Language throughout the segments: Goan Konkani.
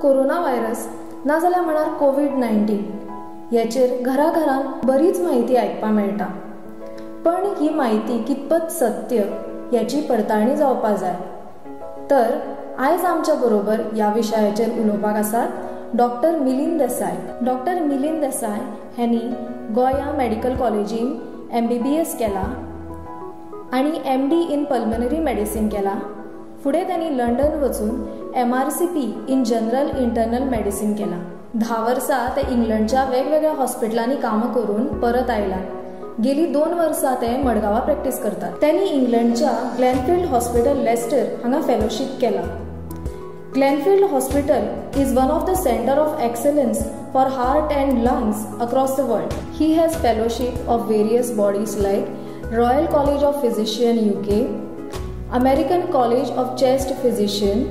कोरोना व्हायरस ना जाल्यार म्हळ्यार कोवीड-19 हेचेर घराघरान बरीच म्हायती आयकपाक मेळटा, पण ही म्हायती कितपत सत्य ह्याची पडताळणी जावपा जाय. तर आयज आमच्या बरोबर ह्या विशयाचेर उलोवपाक आसात डॉक्टर मिलिंद देसाय. डॉक्टर मिलिंद देसाय ह्यांनी गोंया मेडिकल कॉलेजीन MBBS केला आनी MD in pulmonary medicine केला. फुडें त्यांनी लंडन वचून MRCP in general internal medicine केला. 10 वर्सां ते इंग्लंडच्या वेगवेगळ्या हॉस्पिटलांनी कामां करून परत आयला. गेली 2 वर्सां ते मडगांवा प्रॅक्टीस करतात. त्यांनी इंग्लंडच्या ग्लॅनफिल्ड हॉस्पिटल लेस्टर हांगा फेलोशीप केला. Glenfield Hospital is one of the center of excellence for heart and lungs across the world. He has fellowship of various bodies like Royal College of Physicians UK, American College of Chest Physician,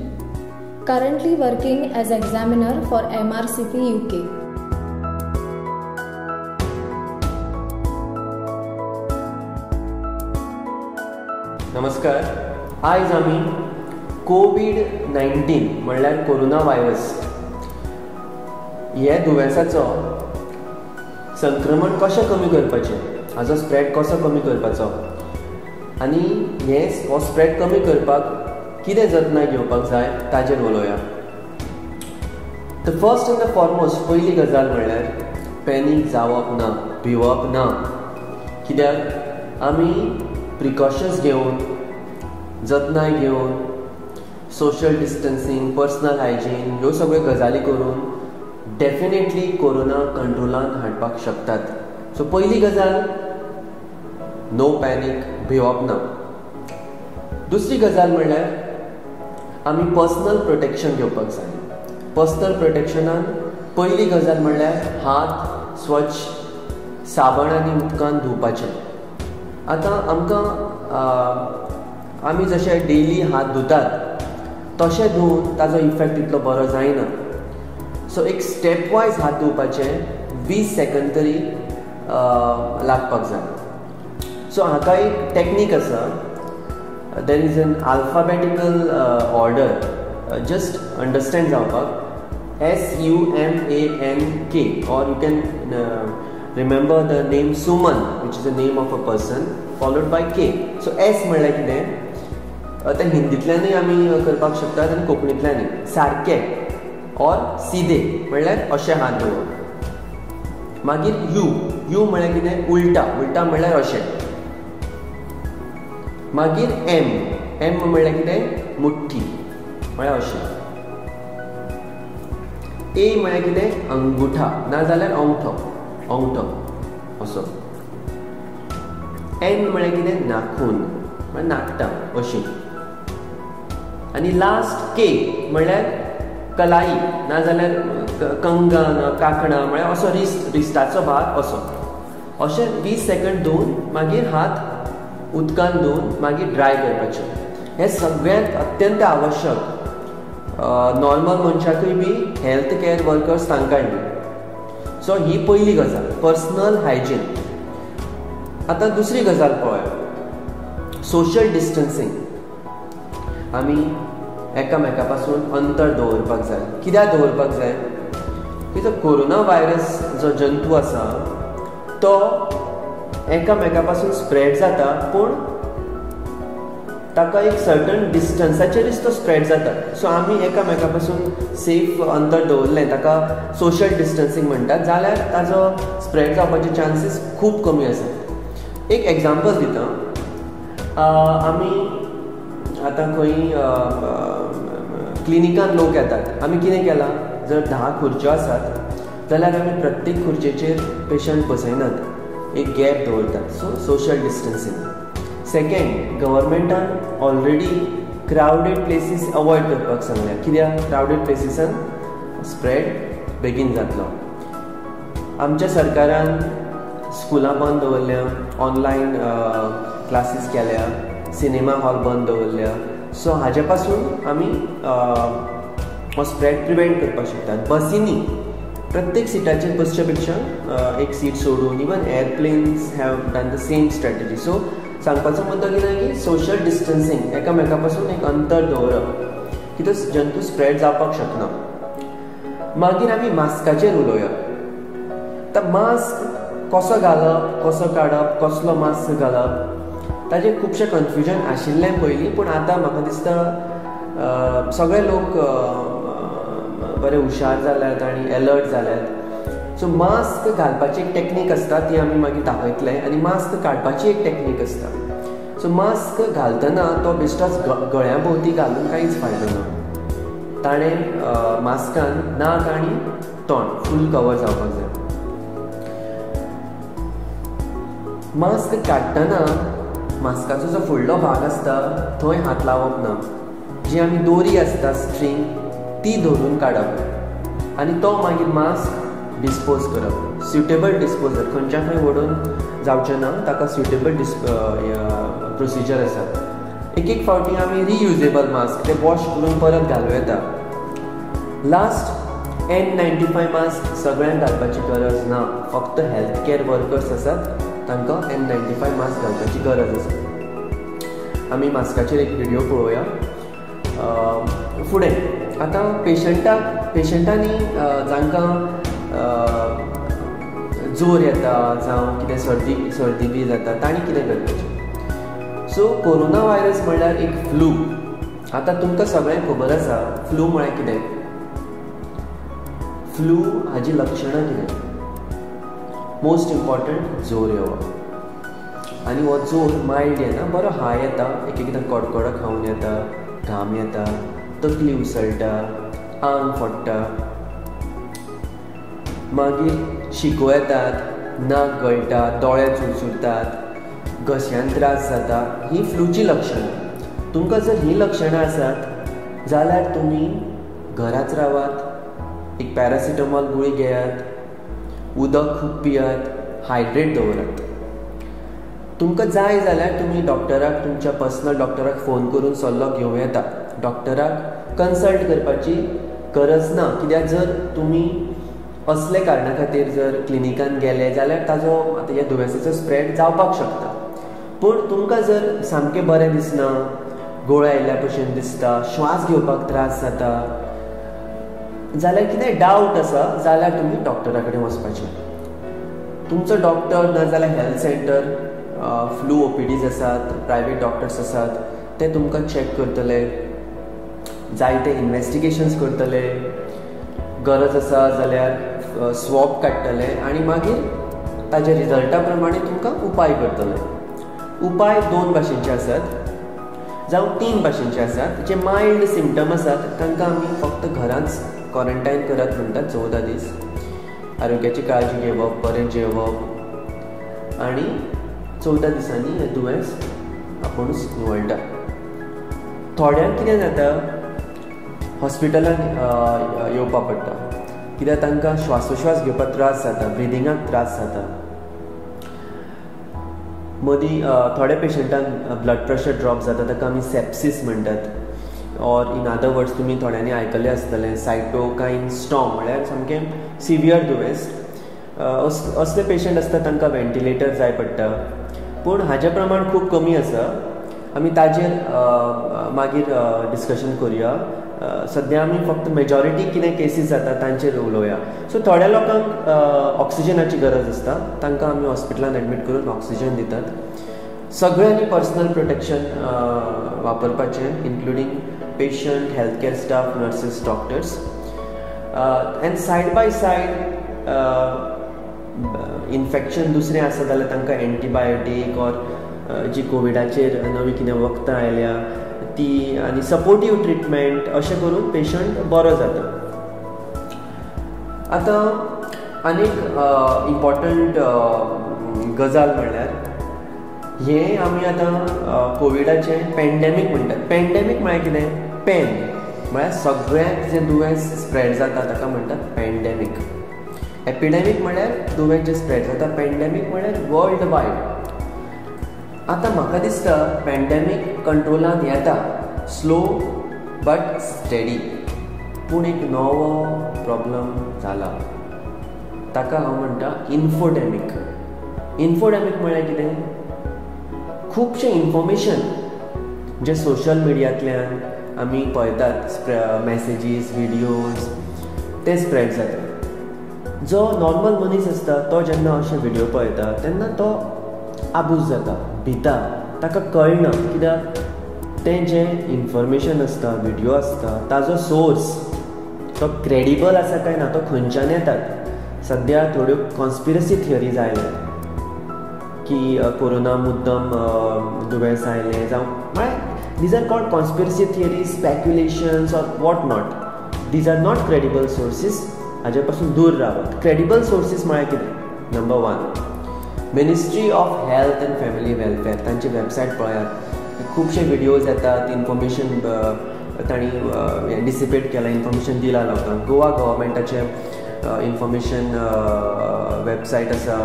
currently working as examiner for MRCP UK. नमस्कार. आयज आमी कोवीड-19 म्हणल्यार कोरोना व्हायरस हे दुयेंसाचो संक्रमण कशें कमी करपाचें, हाजो स्प्रेड कसो कमी करपाचो आनी हे हो स्प्रेड कमी करपाक कितें जतनाय घेवपाक जाय ताजेर उलोवया. The first and the foremost पयली गजाल म्हणल्यार पॅनीक जावप ना, भिवप ना. कित्याक आमी प्रिकॉशन्स घेवन, जतनाय घेवन, सोशल डिस्टन्सिंग, पर्सनल हायजीन ह्यो सगळ्यो गजाली करून डेफिनेटली कोरोना कंट्रोलान हाडपाक शकतात. सो पयली गजाल, नो पॅनीक, भिवप ना. दुसरी गजाल म्हणल्यार आमी पर्सनल प्रोटेक्शन घेवपाक जाय. पर्सनल प्रोटेक्शनान पयली गजाल म्हणल्यार हात स्वच्छ साबण आनी उदकान धुवपाचे. आतां आमकां आमी जशे डेली हात धुतात तशें धुवन ताजो इफेक्ट इतलो बरो जायना. सो एक स्टेप वायज हात धुवपाचे 20 सेकंड तरी लागपाक जाय. सो हाका एक टॅक्नीक आसा. There is an alphabetical order, just understand जावपाक. SUMANK, or you can remember the name Suman, which is the name of a person, followed by K. So S म्हणल्यार कितें, तें हिंदींतल्यानूय आमी करपाक शकतात आनी कोंकणींतल्यानूय. सारकें ऑर सिदे म्हणल्यार अशें हात दवरप. मागीर you, you म्हणल्यार कितें, उल्टा, उल्टा म्हणल्यार अशें. मागीर एम, एम म्हणल्यार कितें, मुठ्ठी म्हळ्यार अशें. ए म्हणल्यार कितें, अंगुठा नाजाल्यार अंगठो, अंगठो असो. एन म्हळ्यार कितें, नाखून म्हळ्यार नाकटां अशीं. आनी लास्ट के म्हळ्यार कलाई नाजाल्यार कंगन, कांकणां म्हळ्यार असो रिस्ट, रिस्टाचो भाग असो. अशें 20 सेकंड धुवन मागीर हात उदकान धुवन मागीर ड्राय करपाचें. हें सगळ्यांत अत्यंत आवश्यक, normal मनशाकूय be health care workers तांकांय बी. सो ही पयली गजाल, पर्सनल हायजीन. आतां दुसरी गजाल पळोवया, सोशल डिस्टन्सिंग. आमी एकामेका पासून अंतर दवरपाक जाय. कित्याक दवरपाक जाय? कित्याक कोरोना व्हायरस जो जंतू आसा तो एकामेका पासून स्प्रेड जाता, पूण ताका एक सर्टन डिस्टन्साचेरच तो स्प्रेड जाता. सो आमी एकामेका पासून सेफ अंतर दवरलें, ताका सोशल डिस्टन्सिंग म्हणटात, जाल्यार ताजो स्प्रेड जावपाचे चान्सीस खूब कमी आसा. एक एग्जाम्पल दिता. आमी आतां खंय क्लिनिकान लोक येतात, आमी कितें केलां, जर 10 खुर्च्यो आसात जाल्यार आमी प्रत्येक खुर्चेचेर पेशंट बसयनात, एक गॅप दवरतात. So social distancing. सेकेंड, गव्हर्मेंटान ऑलरेडी क्रावडेड प्लेसीस अवॉयड करपाक सांगल्या. कित्याक क्रावडेड प्लेसीसान स्प्रेड बेगीन जातलो. आमच्या सरकारान स्कुलां बंद दवरल्या, ऑनलायन क्लासीस केल्या, सिनेमा हॉल बंद दवरल्या. सो हाजे पासून आमी हो स्प्रेड प्रिवेंट करपाक शकतात. बसींनी प्रत्येक सिटाचेर बसच्या पेक्षा एक सीट सोडून, even airplanes have done the same strategy. So सांगपाचो मुद्दो कितें की सोशल डिस्टन्सिंग, एकामेका पासून एक अंतर दवरप, कित्याक जंतू स्प्रेड जावपाक शकना. मागीर आमी मास्काचेर उलोवया. आतां मास्क कसो घालप, कसो काडप, कसलो मास्क घालप ताजेर खुबशें कन्फ्युजन आशिल्लें पयलीं, पूण आतां म्हाका दिसता सगळे लोक बरे हुशार जाल्यात आनी एलर्ट जाल्यात. सो मास्क घालपाची एक टॅक्नीक आसता, ती आमी मागीर दाखयतले, आनी मास्क काडपाची एक टॅक्नीक आसता. सो मास्क घालतना तो बेश्टोच गळ्या भोंवती घालून कांयच फायदो ना. ताणें मास्कान नाक आनी तोंड फूल कवर जावपाक जाय. मास्क काडटना मास्काचो जो फुडलो भाग आसता थंय हात लावप ना. जी आमी दोरी आसता स्ट्रींग ती धरून काडप आनी तो मागीर मास्क डिस्पोज करप. स्युटेबल डिस्पोजल, खंयच्या खंय वडोवन जावचें ना, ताका स्युटेबल प्रोसिजर आसा. एक एक फावटी आमी रियुजेबल मास्क ते वॉश करून परत घालूं येता. लास्ट N95 mask सगळ्यांक घालपाची गरज ना, फक्त हेल्थ केअर वर्कर्स आसात तांकां N95 mask घालपाची गरज आसा. आमी मास्काचेर एक व्हिडियो पळोवया फुडें. आतां पेशंटांनी जांकां जोर येता जावं कितें सर्दी बी जाता तांणी कितें करपाचें? सो कोरोना व्हायरस म्हणल्यार एक फ्लू. आतां तुमकां सगळ्यांक खबर आसा फ्लू म्हळ्यार कितें, फ्लू हाजी लक्षणां कितें. मोस्ट इम्पॉर्टंट जोर येवप, आनी हो जोर मायल्ड येना, बरो हाय येता, एक एकदां कडकडो खावन येता, घाम येता, तकली उसळटा, आंग फोडटा, मागीर शिको येतात, नाक गळटा, दोळे चुरचुरतात, घश्यान त्रास जाता. ही फ्लूची लक्षणां. तुमकां जर हीं लक्षणां आसात जाल्यार तुमी घराच रावात, एक पॅरासिटामॉल गुळी घेयात, उदक खूब पियात, हायड्रेट दवरात. तुमकां जाय जाल्यार तुमी डॉक्टराक, तुमच्या पर्सनल डॉक्टराक फोन करून सल्लो घेवं येता. डॉक्टराक कन्सल्ट करपाची गरज ना, कित्याक जर तुमी असले कारणा खातीर जर क्लिनिकान गेले जाल्यार ताजो आतां ह्या दुयेंसाचो स्प्रेड जावपाक शकता. पूण तुमकां जर सामकें बरें दिसना, गोळ्या आयिल्ल्या भशेन दिसता, श्वास घेवपाक त्रास जाता, जाल्यार कितें डावट आसा जाल्यार तुमी डॉक्टरा कडेन वचपाचें. तुमचो डॉक्टर ना जाल्यार हेल्थ सेंटर, फ्लू OPDs आसात, प्रायवेट डॉक्टर्स आसात, ते तुमकां चॅक करतले, जायते इन्वेस्टिगेशन्स करतले, गरज आसा जाल्यार स्वॉब काडटले आनी मागीर ताच्या रिजल्टा प्रमाणे तुमकां उपाय करतले. उपाय दोन भाशेंचे आसात जावं तीन भाशेंचे आसात. जे मायल्ड सिमटम आसात तांकां आमी फक्त घरांच क्वॉरंटायन करात म्हणटात 14 दीस. आरोग्याची काळजी घेवप, बरें जेवप आनी 14 दिसांनी हें दुयेंस आपुणूच निवळटा. थोड्यांक कितें जाता, हॉस्पिटलान येवपा पडटा, कित्याक तांकां श्वासोश्वास घेवपाक त्रास जाता, ब्रिदिंगाक त्रास जाता. मदीं थोड्या पेशंटांक ब्लड प्रेशर ड्रॉप जाता, ताका आमी सेप्सीस म्हणटात. ऑर इन अदर वर्ड्स तुमी थोड्यांनी आयकलें आसतलें सायटोकायन स्टॉर्म, म्हळ्यार सामकें सिवियर दुयेंस. असले पेशंट आसता तांकां व्हेंटिलेटर जाय पडटा, पूण हाजें प्रमाण खूब कमी आसा. आमी ताजेर मागीर डिस्कशन करुया. सद्या आमी फक्त मेजॉरिटी कितें केसीस जाता तांचेर उलोवया. सो थोड्या लोकांक ऑक्सिजनाची गरज आसता, तांकां आमी हॉस्पिटलान एडमीट करून ऑक्सिजन दितात. सगळ्यांनी पर्सनल प्रोटेक्शन वापरपाचें, including patient, health care staff, nurses, doctors. And side by side infection दुसरें आसा जाल्यार तांकां एंटीबायोटीक ऑर जी कोविडाचेर नवी कितें वखदां आयल्या ती आनी सपोर्टीव ट्रिटमेंट अशें करून पेशंट बरो जाता. आतां आनीक इम्पॉर्टंट गजाल म्हणल्यार हें आमी आतां कोविडाचें पॅन्डेमीक म्हणटात. पॅन्डेमीक म्हळ्यार कितें? पॅन म्हळ्यार सगळ्यांक जें दुयेंस स्प्रेड जाता ताका म्हणटात पॅन्डेमीक. एपिडेमीक म्हळ्यार दुयेंस जें स्प्रेड जाता, पॅन्डेमीक म्हळ्यार वर्ल्ड वायड. आतां म्हाका दिसता पॅन्डेमीक कंट्रोलान येता, स्लो बट स्टेडी. पूण एक नवो प्रॉब्लम जाला, ताका हांव म्हणटा इन्फोडेमीक. इन्फोडेमीक म्हळ्यार कितें? खुबशें इन्फॉर्मेशन जें सोशल मिडियांतल्यान आमी पळयतात, मॅसेजीस, व्हिडियोज, तें स्प्रेड जाता. जो नॉर्मल मनीस आसता तो जेन्ना अशे व्हिडियो पळयता तेन्ना तो आबूज जाता, भिता, ताका कळना कित्याक तें जें इन्फॉर्मेशन आसता, व्हिडियो आसता ताजो सोर्स तो क्रेडिबल आसा काय ना, तो खंयच्यान येतात. सद्या थोड्यो कॉन्स्पिरसी थियरीज आयल्यात की कोरोना मुद्दम दुयेंस आयलें जावं, म्हळ्यार these are called conspiracy theories, speculations or what not. These are not credible sources. हाजे पासून दूर रावात. क्रेडिबल सोर्सीस म्हळ्यार कितें? Number 1, ministry of health and family welfare, तांची वेबसायट पळयात, खुबशे व्हिडियोज येतात, इन्फॉर्मेशन तांणी डिसिपेट केलां, इन्फॉर्मेशन दिलां लोकांक. गोवा गव्हर्मेंटाचें इन्फॉर्मेशन वेबसायट आसा,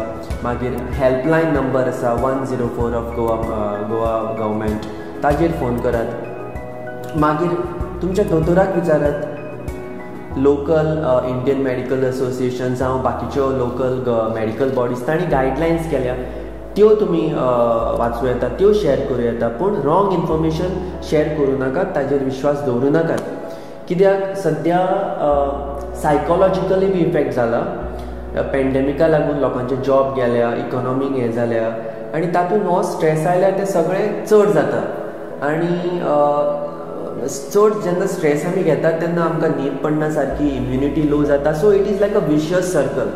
मागीर हेल्पलायन नंबर आसा 104 ऑफ गोवा गव्हर्मेंट, ताजेर फोन करात. मागीर तुमच्या दोतोराक विचारात, लोकल इंडियन मेडिकल असोसिएशन जावं बाकीच्यो लोकल मेडिकल बॉडीज तांणी गायडलायन्स केल्या, त्यो तुमी वाचूं येता, त्यो शेअर करूं येता. पूण रॉंग इन्फॉर्मेशन शेअर करूं नाकात, ताजेर विश्वास दवरूं नाकात, कित्याक सद्या सायकोलॉजिकली बी इफेक्ट जाला. पेंडेमिका लागून लोकांचे जॉब गेल्या, इकॉनॉमीक हें जाल्या आनी तातूंत हो स्ट्रेस आयल्यार तें सगळें चड जाता. आनी चड जेन्ना स्ट्रेस आमी घेतात तेन्ना आमकां न्हीद पडना सारकी, इम्युनिटी लो जाता. So it is like a vicious circle.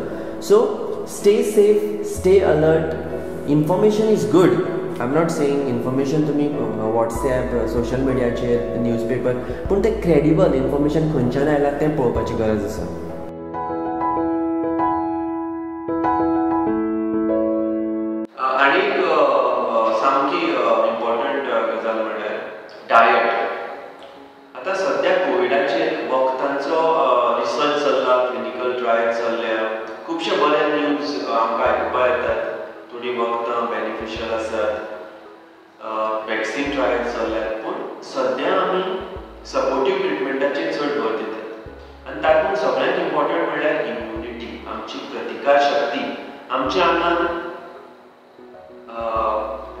So stay safe, stay alert. Information is good, I am not saying information तुमी वॉट्सॅप, सोशल मिडियाचेर, न्यूजपेपर, पूण तें क्रेडिबल इन्फॉर्मेशन खंयच्यान आयलां तें पळोवपाची गरज आसा. आनीक सामकी इम्पॉर्टंट गजाल म्हणल्यार डायट. आतां सद्या कोविडाचेर वखदांचो रिसर्च चल्ला, क्लिनिकल ट्रायल चल्ल्या, खुबशे बरे न्यूज आमकां आयकुपाक येतात. थोडीं वखदां बेनिफिशियल आसात, वॅक्सिन ट्रायल चल्ल्यात, पूण सद्या आमी सपोर्टीव ट्रिटमेंटाचेर चड भर दितात. आनी तातूंत सगळ्यांत इम्पॉर्टंट म्हणल्यार इम्युनिटी, आमची प्रतिकार शक्ती. आमच्या आंगान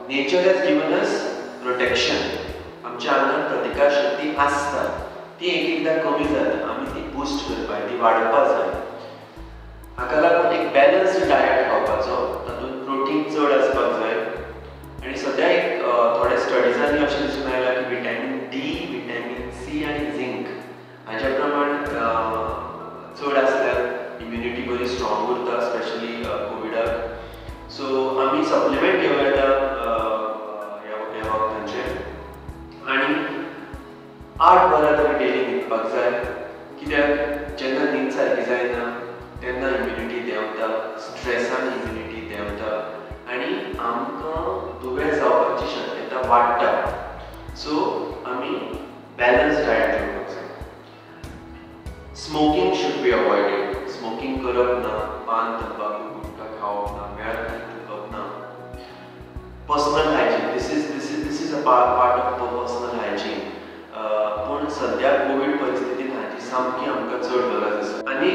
nature has given us protection, आमच्या आंगान प्रतिकार शक्ती आसता, ती एक एकदां कमी जाता, आमी ती बुस्ट करपाक, ती वाडोवपाक जाय. हाका लागून एक बॅलन्स्ड डायट खावपाचो, तातूंत प्रोटीन चड आसपाक जाय. आनी सद्या एक थोड्या स्टडीजांनी अशें दिसून आयलां की विटॅमीन डी, विटॅमीन सी आनी झिंक हाच्या प्रमाण चड आसल्यार इम्युनिटी बरी स्ट्रॉंग उरता, स्पेशली कोविडाक. सो आमी सप्लिमेंट घेवं येता ह्या वखदांचेर. आनी 8 वरां तरी डेली न्हिदपाक जाय, कित्याक जेन्ना न्हीद सारकी जायना तेन्ना इम्युनिटी देंवता, स्ट्रेसान इम्युनिटी देंवता आनी आमकां दुयेंस जावपाची शक्यता वाडटा. सो आमी बॅलन्स डायट घेवपाक जाय. Smoking should be avoided. Smoking करप ना, पान तंबाकू गुटखा खावप ना, मेळत थुकप ना. Personal hygiene, this is a part of personal hygiene. पूण सद्या कोवीड परिस्थितीन हाची सामकी आमकां चड गरज आसा. आनी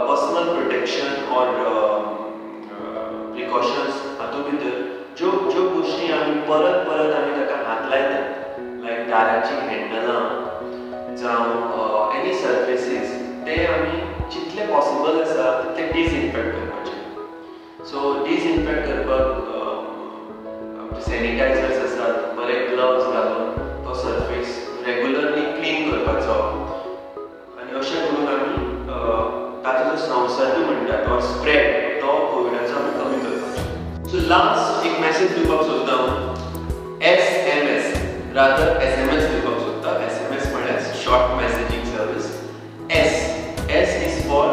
पर्सनल प्रोटेक्शन ऑर प्रिकॉशन्स हातूंत भितर ज्यो ज्यो गोश्टी आमी परत परत आमी ताका हात लायतात, लायक दाराचीं हँडलां जावं एनी सर्फेसीस, ते आमी जितले पॉसिबल आसा तितले डिसइन्फेक्ट करपाचे. सो डिसइन्फेक्ट करपाक आमचे सॅनिटायझर्स आसात, बरे ग्लव्स घालून तो सर्फेस रेगुलरली क्लीन करपाचो. आनी अशें करून आमी ताचो जो संसर्ग म्हणटा तो स्प्रेड, तो कोविडाचो आमी कमी करपाचो. सो लास्ट एक मॅसेज दिवपाक सोदता हांव, SMS, rather SMS दिवपाक सोदता. SMS म्हळ्यार short messaging service. S, S is for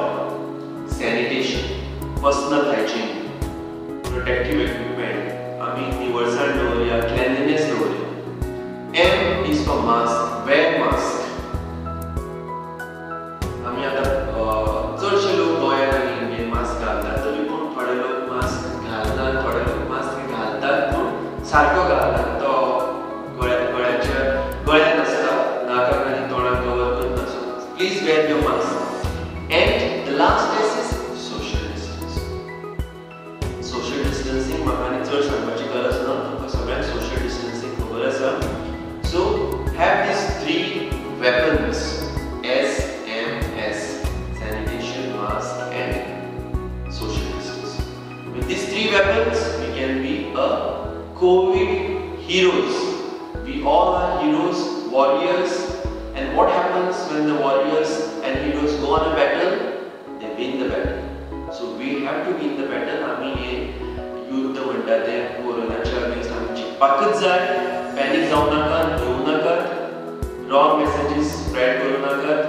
sanitation, personal hygiene, protective equipment, आमी निवळसाण दवरया, cleanliness दवरया. M is for mask, wear mask. आमी आतां चडशे लोक गोंयांत आनी इंडियन मास्क घालतात, तरी पूण थोडे लोक मास्क घालनात, थोडे लोक मास्क घालतात पूण सारको घालनात, तो गळ्याच्या गळ्यान आसता, नाकाक आनी तोंडाक कवर करना. So please wear your mask. And the last S is social distance. Social distancing म्हाका आनी चड सांगपाची गरज ना, तुमकां सगळ्यांक सोशल डिस्टन्सींग खबर आसा. So have these 3 weapons, S M S, sanitation, COVID heroes. We all are heroes, warriors, and what happens when the warriors and heroes go on a battle? They win the battle. So we have to win the battle. आमी हें युद्ध म्हणटा तें कोरोनाच्या अगेन्स्ट आमी जिखपाकच जाय. पॅनीक जावं नाकात, भिवू नाकात, रॉंग मेसेजीस स्प्रेड करूं नाकात.